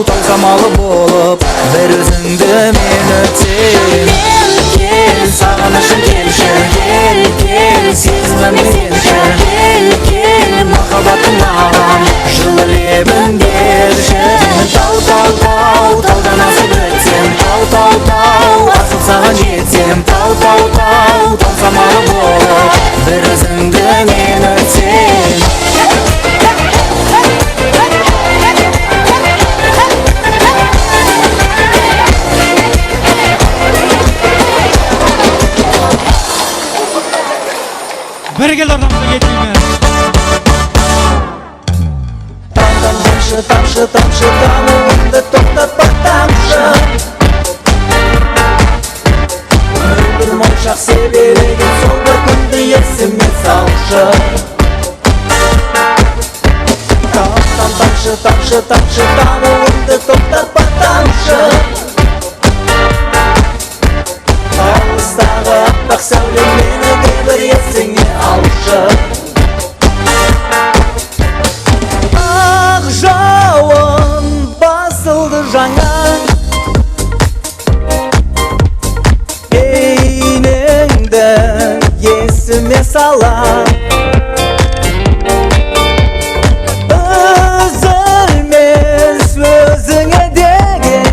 тау, тау самалы болып, бір өзіңді мен өтсем. Кел, кел, Сағынышым келші, кел, кел, сезіміме сенші. Кел, кел, махаббатым маған жылы лебін берші. Мен тау, тау, тау, таудан асып өтсем, тау, тау, тау, асып саған жетсем. Тау, тау, тау, тау самалы болып, бір өзіңді мен өтсем. Бәрекелді, ортамызға кетейміз. Там, там, тамшы, тамшы, тамшы, тамуыңды тоқтатпа, тамшы. Мөлдір моншақ себелеген сол бір күнді есіме салшы. Там, там, тамшы, тамшы, тамшы, тамуыңды тоқтатпа, тамшы. Алыстағы аппақ сәуле мені де бір есіңе алшы. Ақ жауын басылды жаңа, бейнеңді есіме сала. Үзілмес өзіңе деген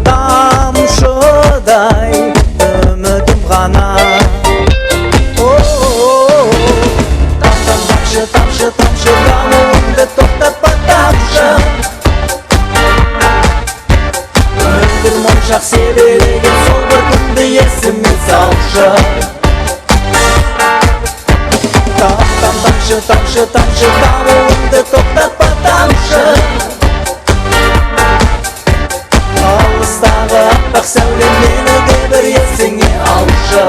тамшыдай үмітім ғана. Там, там, тамшы, тамшы, тамшы, тамуыңды тоқтатпа, тамшы. Мөлдір моншақ себелеген сол бір күнді есіме салшы. Там, там, тамшы, тамшы, тамшы, тамуыңды тоқтатпа, тамшы. Алыстағы аппақ сәуле мені де бір есіңе алшы.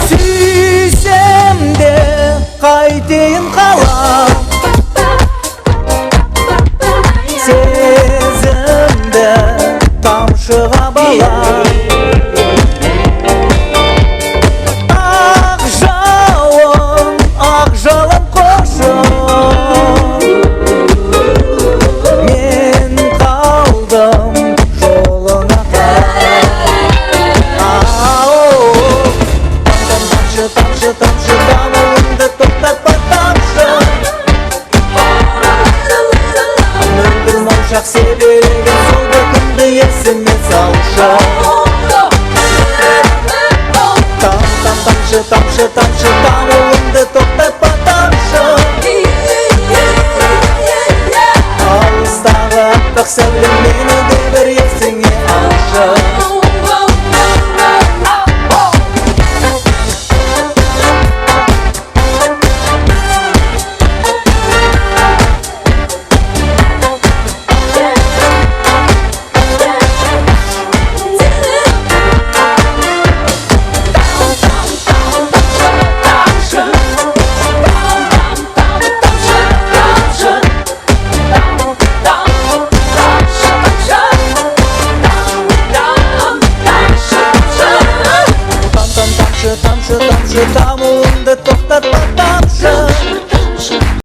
Сүйсем де қайтейін қалам, сезімді тамшыға балап. Ақ жауын, ақ жалын құшып, мен қалдым жолыңа қарап. Там, тамшы, тамшы, тамшы, тамуыңды тоқтатпа, тамшы. Мөлдір моншақ себелеген сол бір күнді есіме салшы. Там, там, тамшы, тамшы, тамшы, тамуыңды тоқтатпа,